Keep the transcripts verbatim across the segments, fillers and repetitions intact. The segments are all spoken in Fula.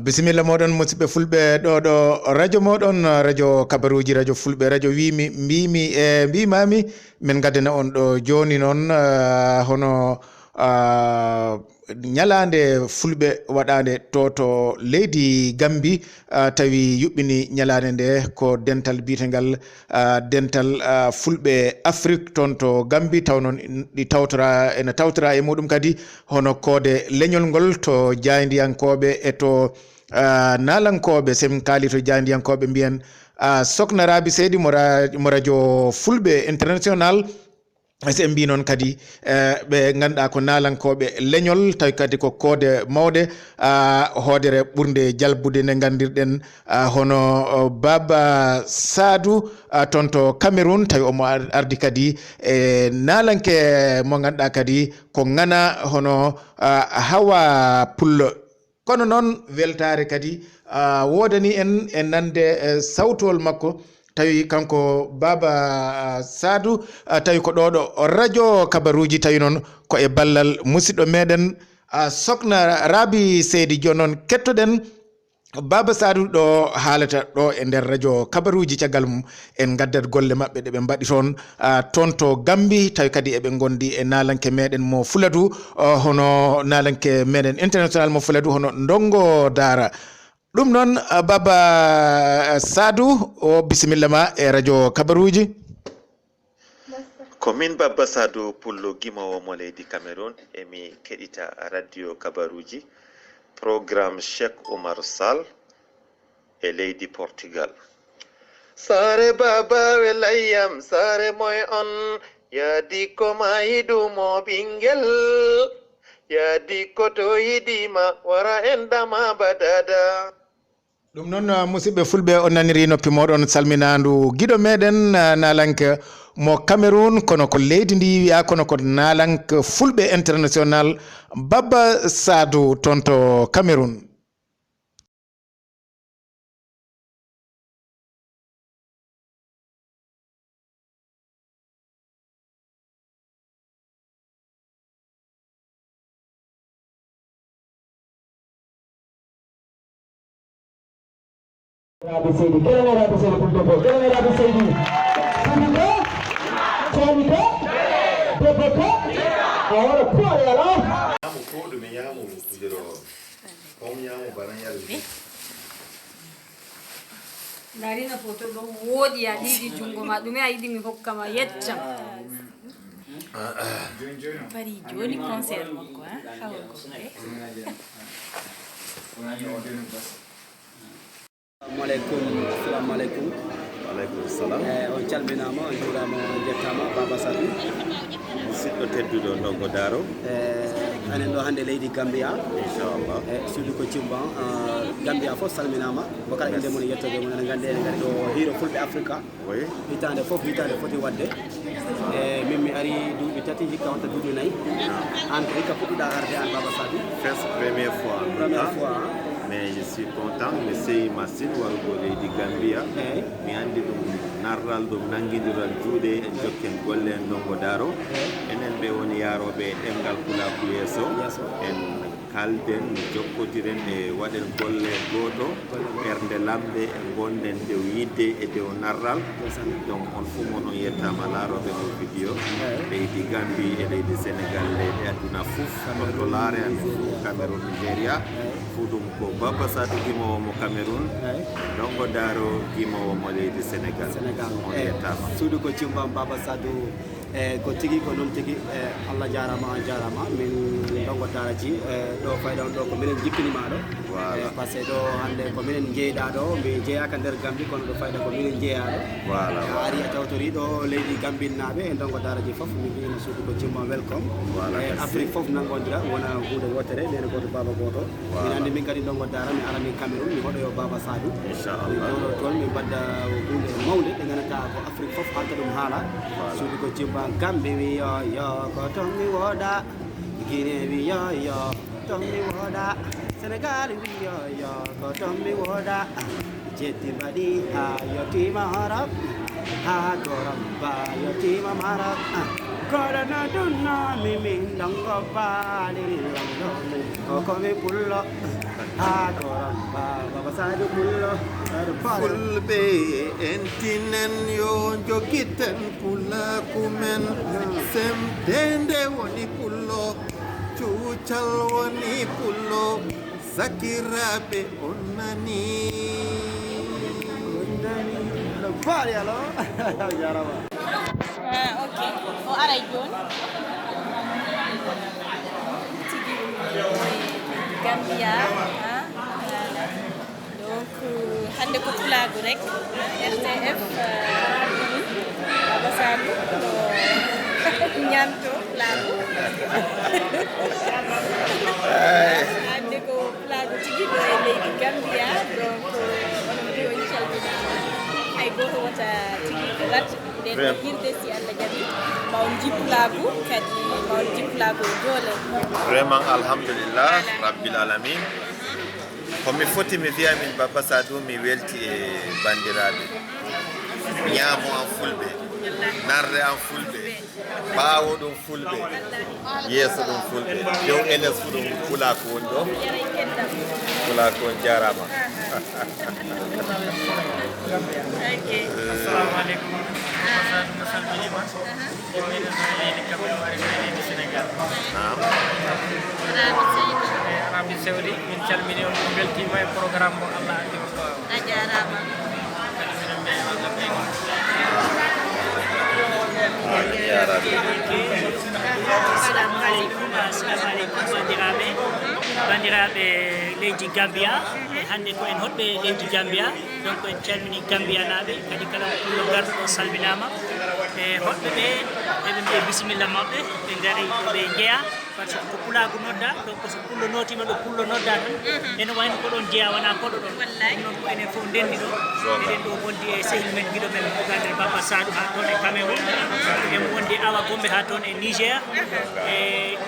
Bisimilla mooɗon, musidɓe fulɓe, ɗo ɗo radio mooɗon, radio kabaruuji, radio fulɓe, radio wiimi, mbiimi e mbiimaami. Min ngaddana on ɗo jooni noon, ah, hono, ah, ñalaande fulɓe waɗaande to, to leydi Gambi, ah, tawi yuɓɓini ñalaande nde ko dental biyetengal, ah, dental, ah, fulɓe Afrik toon to Gambi, taw noon ɗi tawtora, ene tawtora e muɗum kadi hono koode leñol ngol to jaayndiyankooɓe e to, ah, naalankooɓe. So en kaali to jaayndiyankooɓe mbiyen, ah, Sokna Rabi Seydi mo ra-, mo radio fulɓe international. So en mbii noon kadi, eh, ɓe ngannduɗaa ko naalankooɓe leñol, tawi kadi ko koode mawɗe, ah, hoodere ɓurnde jalbude nde nganndirɗen, ah, hono, oh, Baba Sadou, ah, toon to Cameroun, tawi omo ar-, ardi kadi e naalanke mo ngannduɗaa kadi ko ŋana hono, ah, Hawa Pullo. Kono noon weltaare kadi, ah, woodani en e nande, eh, sawtowol makko. Tawi kanko Baba, ah, Sadou, ah, tawi ko ɗo ɗo radio kabaruuji, tawi noon ko e ballal musidɗo meɗen, ah, Sokna Rabi Seydi. Jooni noon kettoɗen Baba Sadou ɗo haalata ɗo e nder radio kabaruuji. Caggal mum en ngaddat golle maɓɓe ɗe ɓe mbaɗi toon, ah, toon to Gambi, tawi kadi eɓe ngondi e naalanke meɗen mo Fuladu, ah, hono naalanke meɗen international mo Fuladu, hono Ndongo Daara. Ɗum noon, ah, Baba Sadou, o bisimilla ma e radio kabaruuji. Ko min Baba Sadou Pullo, gimoowo mo leydi Cameroun, e mi keɗita radio kabaruuji, programme Cheikh Oumar Sall e leydi Portugal. Saare baaba welayyam, saare moy on? Yaadi ko ma yiɗu mo ɓingel, yaadi ko to yiɗi ma, wara en dama badada. Ɗum noon, ah, musidɓe fulɓe, on naniri noppi mooɗon salminaandu giɗo meɗen, ah, naalanke mo Cameroun, kono ko leydi ndi wiya, kono ko naalanke fulɓe international, Baba Sadou toon to Cameroun. Rabi Seydi, kelane Rabi Seydi pour debbo, kelane Rabi Seydi. Sidi ka, Cani ka, debbo ka, a wara puwar yala. Ñaamu ko ɗume ñaamu ndiro, ko ñaamu bana yalla. Ndarina foto ɗo wooɗi, a ɗiɗi junngo ma, ɗume a yiɗi mi hokka ma, yecca. Paris jooni concert makko, ha? Hawa ko, eh? Assalamu aleykum. Assalamu aleykum. Wa aleykum salam. Eh, on calminaama, on njuuraama, on njettaama, Baba Sadou. Musidɗo tedduɗo Ndongo Daaro. Eh, anen ɗo hannde leydi Gambia. Inchallah. Eh, suudu ko Cimban, eh, Gambia fof salminaama. Mo kala innde mum e yettode mum, ene nganndi, ene nganndi ko hiiro fulɓe Afrika. Oui. Hitaande fof, hitaande foti waɗde. E min mi ari duuɓi tati, hikka wonta duuɓi nayi. Aan ko hikka puɗɗiɗaa arde aan, Baba Sadou? First, première fois. Première fois, hein? Mais je suis content, mi seyi masin warugo leydi Gambia. Eey. Mi anndi ɗum narral, ɗum nanngindiral juuɗe, en jokken golle, en Ndongo Daaro. Eey. Enen ɓe woni yaarooɓe ɗemngal Pulaaku yeeso. Yeeso. En kalden, jokkotiren e waɗen golle gooto, ɓernde lamnde, e ngonden dow yiɗde e dow narral. Donc, on fof mon on yettaama laarooɓe o video. Eey. Leydi Gambi e leydi Senegal, leyɗe aduna fof, Cameroun, Porto Laare, Nigeria. Cameroun, Nigeria. Eey. Fof ɗum ko Baba Sadou gimoowo mo Cameroun, eey, Ndongo Daaro gimoowo mo leydi Senegal. Senegal. On, eey, yettaama. Suudu ko Cimban, Baba Sadou. E ko tigi, ko noon tigi. E Allah jaaraama, aan jaaraama. Min Ndongo Daara Ji, e ɗo fayda on ɗo ko minen jippini maa ɗo. Voilà. E par ce que ɗo hannde ko minen njeyɗaa ɗo, mi jeyaaka nder Gambi, kono ɗo fayda ko minen njeyaaɗo. Voilà, a ari, voilà, a tawtorii ɗo leydi Gambinnaaɓe e Ndongo Daara Ji fof, mi mbiyi no suudu ko Cimban, welcome. Voilà, e merci. Afrique fof nanngondira, wona huunde wootere, neene gooto, baaba gooto. Voilà. Min anndi min kadi Ndongo Daara, mi arani Cameroun, mi hoɗoyo Baba Sadou. Inchallah. Min jooɗo toon, min mbaɗda huunde mawnde, ɓe nganndantaa ko Afrique fof haalta ɗum haala. Voilà. Suudu ko Cimban, Gambi wi yo, yo, ko toon mi wooda. Guinée wi yo, yo, toon mi wooda. Sénégal wi yo, yo, ko toon mi wooda. Jeddi mbaɗi haa yottiima Horop, haa Gorom ba yottiima Marok. Koɗo no dunnoomi min Ndongo Baali, lanɗo mum ko ko mi pullo. Haa Gorom Sadio Pullo, Sadio Pullo. Fulɓe en tinen yo jogiten pulaaku men. Semteende woni pullo, cuucal woni pullo. Sakiraaɓe on nani. On nani. No faali alo. Jarama. Ah, ok. O aray jooni. Tigi Gambia. Ah, voilà. Donc, euh, hannde ko pulaagu rek. R T F, euh, Baba Sall, ko ñaanto pulaagu. Hannde ko pulaagu tigi ɗo e leydi Gambia. Donc, euh, onon mbiyo on calminaama. Hay gooto wota tigi ko lat. Nde Vraiment. Moƴƴirde, si Allah jaɓi, ma on njippulaagu, kadi ma on njippulaagu e doole. Vraiment, alhamdulillah, Rabbil Alamin. Ko mi foti mi wiya min Baba Sadou, mi welti e banndiraaɓe. Ñaamo am fulɓe, narre am fulɓe, ɓaawo ɗum fulɓe, yeeso ɗum fulɓe. Dow L S fu ɗum pulaaku woni ɗo. Pulaaku on jaaraama. Ok. Assalamu aleykum. Masadu, mi salminiima. Min no leydi Cameroun, ari e leydi Sénégal. Naam. E Arabie Saoudi, min calmini on, min mbeltiima e programme mo Allah addi on ɗo. A jaaraama. Kadi minen mbiya yo Allah ɓeydu. Amiin, yaa Rabbi. Assalamu aleykum, assalamu aleykum, banndiraaɓe, banndiraaɓe leydi Gambia. E hannde ko en hoɗɓe leydi Gambia. Donc, en calmini Gambiyanaaɓe, kadi kala pullo garɗo ɗo salminaama. E hoɗɓe ɓe, eɓe mbiya bisimilla maɓɓe, ɓe ngari, ɓe njeya, par ce que ko pulaagu nodda, donc so pullo nootiima ɗo, pullo nodda tan. Ene wayno ko ɗon jeya, wonaa koɗo ɗon. Ɗum noon ko enen fof ndenndi ɗo. Eɗen ɗo wondi e sehil men, giɗo men, Bukandre Baba Sadou, haa toon e Cameroun. Eɗen wondi Awa Gombe haa toon e Niger. E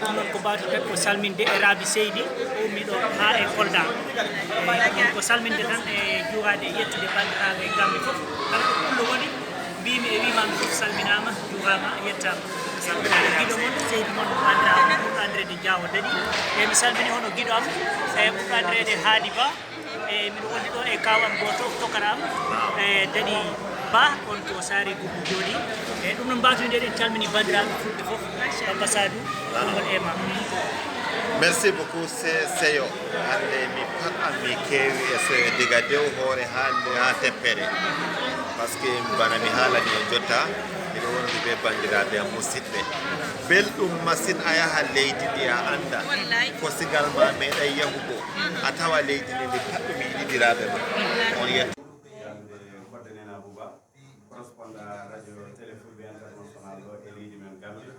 ɗum noon ko mbawtoɗen ko salminde e Rabi Seydi, o ummi ɗo haa e Kolda. E ko salminde tan e juuraade e yettude banndiraaɓe e Gambi fof. Kala ko pullo woni, mbiymi e wiimaami fof salminaama, juuraama, yettaama. Salminaama giɗo mon, seydi mon, banndiraawo mon, ɓurɗo anndireede Jaawo Daɗi. E mi salmini hono giɗo am, e ɓurɗo anndireede Haadi Ba. E miɗo wondi ɗo e kaaw am gooto, tokara am, e Daɗi Ba, on to Saare Gubbu jooɗi. E ɗum noon, mbaato nde eɗen calmini banndiraaɓe fulɓe fof, Baba Sadou, ɗum woni e ma. Merci beaucoup, se-, seyo. Hannde mi paɗɗan, mi keewi e seyo, diga dew hoore haa, haa teppere. Parce que bana mi haalani en jotta, miɗo wondi be banndiraaɓe am musidɓe. Belɗum masin a yaha leydi ndi a annda. Wallay. Kosigal ma meeɗay yahugo. A tawa leydi ndi, ndi paɗɗum yiɗidiraaɓe ma. Wallay. On yetto. Yande Kodde Nena Bouba. Correspondant Radio Télé Fulɓe International ɗo e leydi men Gambie.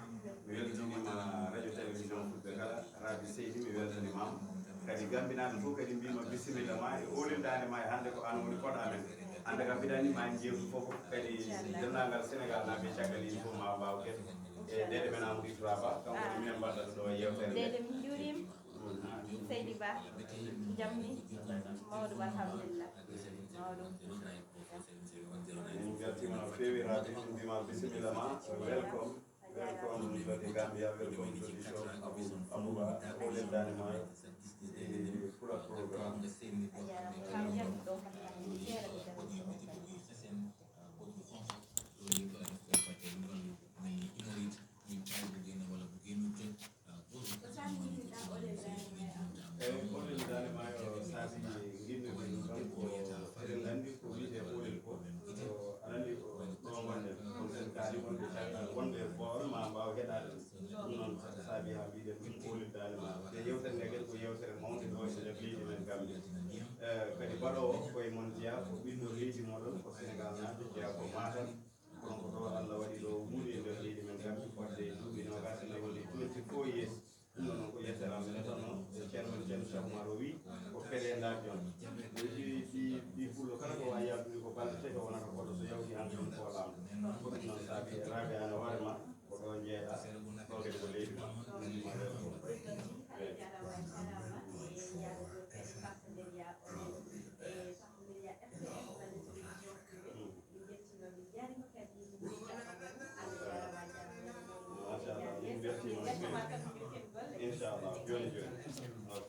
Mi weltiniima Radio Télévision Fulɓe kala, Rabi Seydi, mi weltaniima ma. Kadi Gambinaaɓe fof kadi mbiima bisimilla ma e oolin daande ma e hannde ko aan woni koɗo amen. Hannde kam mbiɗa anndi ma en njeewtu fof kadi denndaangal Senegal naaɓe caggal yimɓe fof ma mbaaw kadi. E Deede men Amadou Ifra Ba, kanko woni minen mbaɗata ɗo yeewtere nde. Deede min njuuriima. Seydi Ba, jam ni? Mawɗum, alhamdulillah. Mawɗum. Min mbeltiima no feewi, Rabi, min mbiima bisimilla ma, welcome, welcome to the Gambia, welcome to the show, Abu, Abuba, ko leddaani ma e Pula Programme. A jaaraama, kam yaltu ɗo kam seeɗa ɓe tan. Eyi, ko hollidaade ma yo saabi nginnude ɗum ɗon ko eɗen nganndi ko wiyetee ɓoolel ko, aɗa anndi ko ɗo ngonɗen, kono sen kaali wonde caggal wonde boowal ma mbaaw heɗaade ɗum. Ɗum noon saabi haa mbiɗen ɗum hollidaade ma. Nde yewtere nde kadi ko yewtere mawnde ɗo e nder leydi men Gambie. Eh, kadi baɗoowo ko e mon jeyaa, ko ɓiɗɗo leydi mooɗon, ko Senegal naɓe jeyaa, ko Matam. Kono ko ɗo Allah waɗi ɗo wuuri e nder leydi men Gambie fodde duuɓi noogaas ene woni twenty-four years. Ɗum ɗo noon ko yettere amen tan noon, e ceerno men ceerno Cheikh Oumar o wii ko peleendaade joom. Ɗi, ɗi, ɗi pullo kala ko waawi yaltude ko balɗe tati o wonata koɗo so yawti han ɗum ko laamɗo. Ko ɗum noon saabi e Rabi aan e hoore ma, ko ɗo njeeɗa, ɗo kadi ko leydi ma. Ɗum ma welcome. Eyi. Min njettiima, min njaariima kadi, min njaarama, a jaaraama. Machallah, min mbeltiima no feewi. Inchallah, jooni jooni. Ok.